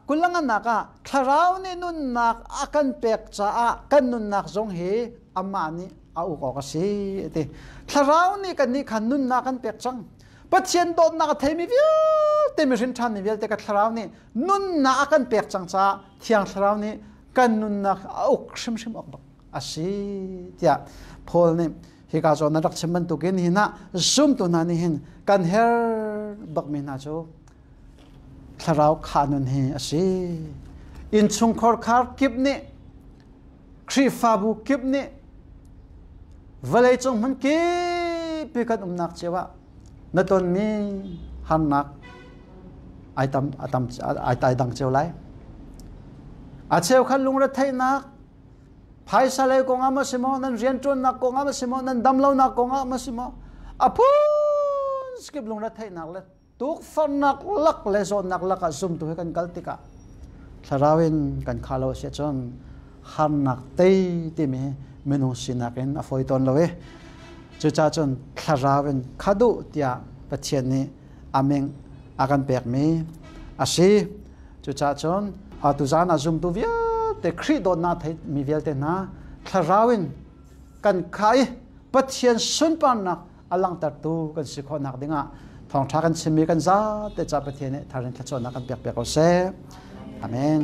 kulangannak ah thlarau nih nunnak a kan pek caah kan nunnak zong hi amah nih a uk awk a si a ti. Thlarau nih kannih khan nunnak kan pek cang. Pathian dawtnak a theimi vialte, mihrin ṭhanmi vialte ka thlarau nih nunnak a kan pek cang caah Thiang Thlarau nih kan nunnak a uk hrimhrim awk bak a si tiah Paul nih hika zawn na rak chim bantukin hin ah zumtu hna nih hin kan her bakmi hna cu thlarau khah nun hi a si. Innchungkhar khar kip nih, Khrihfabu kip nih, vawleicung hmun kip i kan umnak cio ah na tonmi harnak ai tam a tam ai tai dang cio lai. A cheukhat lungretheihnak, phaisa lei kong ah ma si maw, nan rianṭuannak kong ah ma si maw, nan damlonak kong ah ma si maw, a phun skip lungretheihnak le tukforhnak lak le zawtnak lakah zumtu he kan kal tikah thlarau in kan khah lo a si ahcun harnak tei timi minung sinak in a fawi tawn lo i cucaah cun thlarau in kha duh tiah Pathian nih a ming a kan pekmi a si. Cucaah cun tuzaan ah zumtu vialte, Khrih dawtnak thei mi vialte hna, thlarau in kan khah i Pathian sunparnak a langhtertu kan si khawhnak dingah thawngṭha kan chimmi kan zate ca Pathian nih thar in thluachuahnak kan pek piak ko seh. Amen.